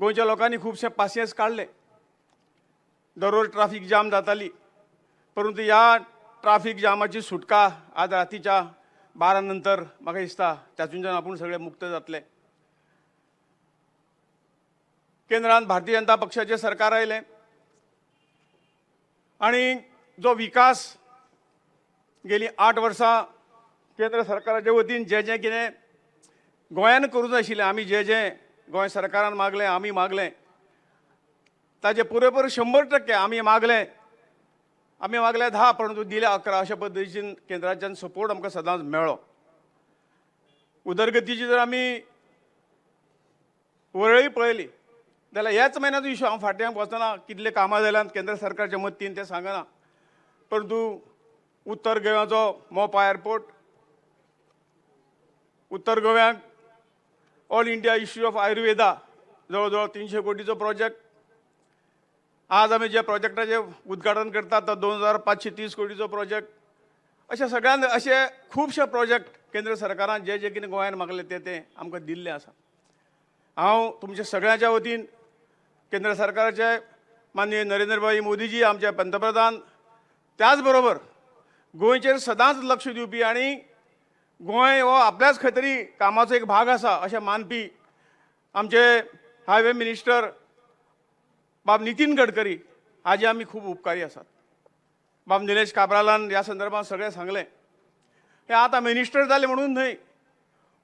गोंयच्या लोकांनी खुबशे पासियेंस काडले. दररोज ट्राफीक जाम जाताली, परंतु ह्या ट्राफीक जामाची सुटका आज रातीच्या 12 नंतर म्हाका दिसता तातूंतल्यान आपूण सगळे मुक्त जातले. केंद्रान भारतीय जनता पक्षाचें सरकार आयलें आनी जो विकास गेली 8 वर्सां केंद्र सरकाराच्या वतीन जें जें कितें गोंयान करूंक जाय आशिल्लें, आमी जें जें गोंय सरकारान मागलें, आमी मागलें ताजे पुरेपूर 100% आमी मागलें, आमी मागले 10 परंतु दिले 11 अशा पद्दतीन केंद्राच्यान सपोर्ट आमकां सदांच मेळ्ळो. उदरगतीची जर आमी वरळी पळयली जाल्यार ह्याच म्हयन्याचो इशू, हांव फाटल्यान वचना कितले कामां जाल्यान केंद्र सरकारच्या मदतीन तें सांगना, परंतु उत्तर गोव्याचो मोपा एअरपोर्ट, उत्तर गोव्याक all India issue of Ayurveda जवळ जवळ 300 कोटीचो प्रोजेक्ट, आज आमी ज्या प्रोजेक्टाचें उद्घाटन करतात तो 2530 कोटीचो प्रोजेक्ट, अशा सगळ्यांत अशे खुबशे प्रोजेक्ट केंद्र सरकारान जे जे कितें गोंयान मागले ते ते आमकां दिल्ले आसा. हांव तुमच्या सगळ्यांच्या वतीन केंद्र सरकाराचे माननीय नरेंद्रभाई मोदीजी आमचे पंतप्रधान, त्याच बरोबर गोंयचेर सदांच लक्ष दिवपी आनी गोंय हो आपल्याच खंय तरी कामाचो एक भाग आसा अशें मानपी आमचे हायवे मिनिस्टर बाब नितीन गडकरी हाजे आमी खूब उपकारी आसात. बाब निलेश काब्रालान ह्या संदर्भात सगळें सांगलें. हे आतां मिनिस्टर जाले म्हणून न्हय,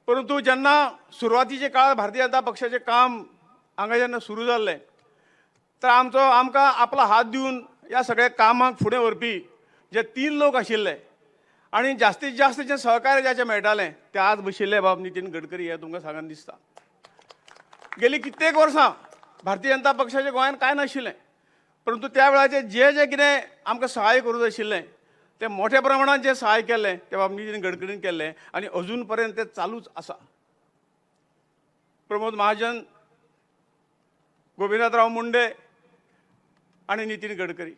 परंतु जेन्ना सुरवातीचे काळार भारतीय जनता पक्षाचें काम हांगा जेन्ना सुरू जाल्लें तर आमचो आमकां आपलो हात दिवन ह्या सगळ्या कामाक फुडें व्हरपी जे 3 लोक आशिल्ले आनी जास्तीत जास्त जें सहकार्य जाचें मेळटालें ते आज बशिल्ले बाब नितीन गडकरी हें तुमकां सांगन दिसता. गेली कित्येक वर्सां भारतीय जनता पक्षाचें गोंयांत कांय नाशिल्लें, परंतु त्या वेळाचेर जे जे कितें आमकां सहाय करूंक जाय आशिल्लें तें मोठ्या प्रमाणान जें सहाय केल्लें तें बाब नितीन गडकरीन केल्लें आनी अजून पर्यंत तें चालूच आसा. प्रमोद महाजन, गोविंदराव मुंडे आनी नितीन गडकरी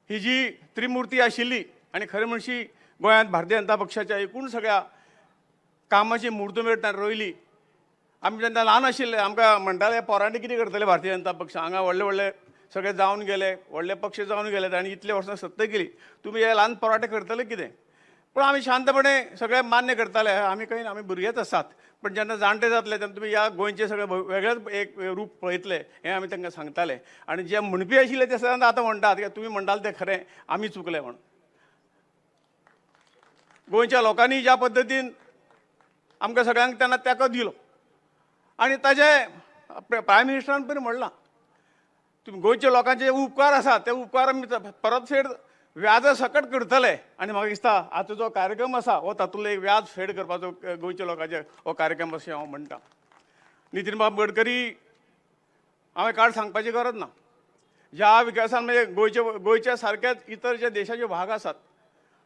ही जी त्रिमुर्ती आशिल्ली आनी खरें म्हणशी गोंयांत भारतीय जनता पक्षाच्या एकूण सगळ्या कामाची मुर्तमेळ ताणें रोयली. आमी जेन्ना ल्हान आशिल्ले आमकां म्हणटाले पोरांनी कितें करतले भारतीय जनता पक्ष, हांगा व्हडले व्हडले सगळे जावन गेले, व्हडले पक्ष जावन गेले आनी इतले वर्सां सत्ता केली, तुमी हे ल्हान पोराटे करतले कितें? पूण आमी शांतपणे सगळे मान्य करताले, आमी खंय आमी भुरगेच आसात, पण जेन्ना जाणटे जातले तेन्ना तुमी ह्या गोंयचें सगळें वेगळेंच एक रूप पळयतले हें आमी तांकां सांगताले. आनी जे म्हणपी आशिल्ले ते सदांच आतां म्हणटात की तुमी म्हणटाले तें खरें, आमी चुकले म्हण. गोंयच्या लोकांनी ज्या पद्दतीन आमकां सगळ्यांक तेन्ना तेंको दिलो आनी ताजे प्रायम मिनिस्टरान पण म्हणलां तुमी गोंयच्या लोकांचे उपकार आसात ते उपकार आमी परतफेड व्याजा सकट करतले. आनी म्हाका दिसता आतां जो कार्यक्रम आसा हो तातूंतलो एक व्याज फेड करपाचो गोंयच्या लोकांचे हो कार्यक्रम अशें हांव म्हणटा. नितीन बाब गडकरी हांवें काड सांगपाची गरज ना, ज्या विकासान म्हणजे गोंयचे गोंयच्या सारकेच इतर जे देशाचे भाग आसात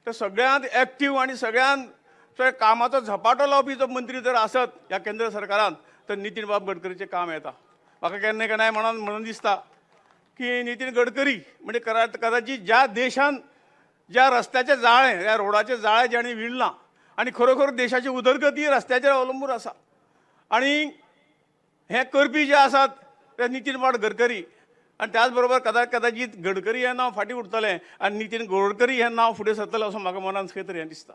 ते सगळ्यांत एक्टीव आनी सगळ्यांत कामाचो झपाटो लावपी जो मंत्री जर आसत ह्या केंद्र सरकारान तर नितीन बाब गडकरीचें काम येता. म्हाका केन्ना केन्नाय म्हणून दिसता की नितीन गडकरी म्हणजे कदाचित ज्या देशान ज्या रस्त्याचें जाळें, ह्या रोडाचें जाळें ज्याणी विणलां आनी खरोखर देशाची उदरगती रस्त्याचेर अवलंबून आसा आनी हें करपी जे आसात ते नितीन बाब गडकरी आनी त्याच बरोबर कदाचित गडकरी हें नांव फाटीं उरतलें आनी नितीन गडकरी हें नांव फुडें सरतलें असो म्हाका मनान खंय तरी हें दिसता.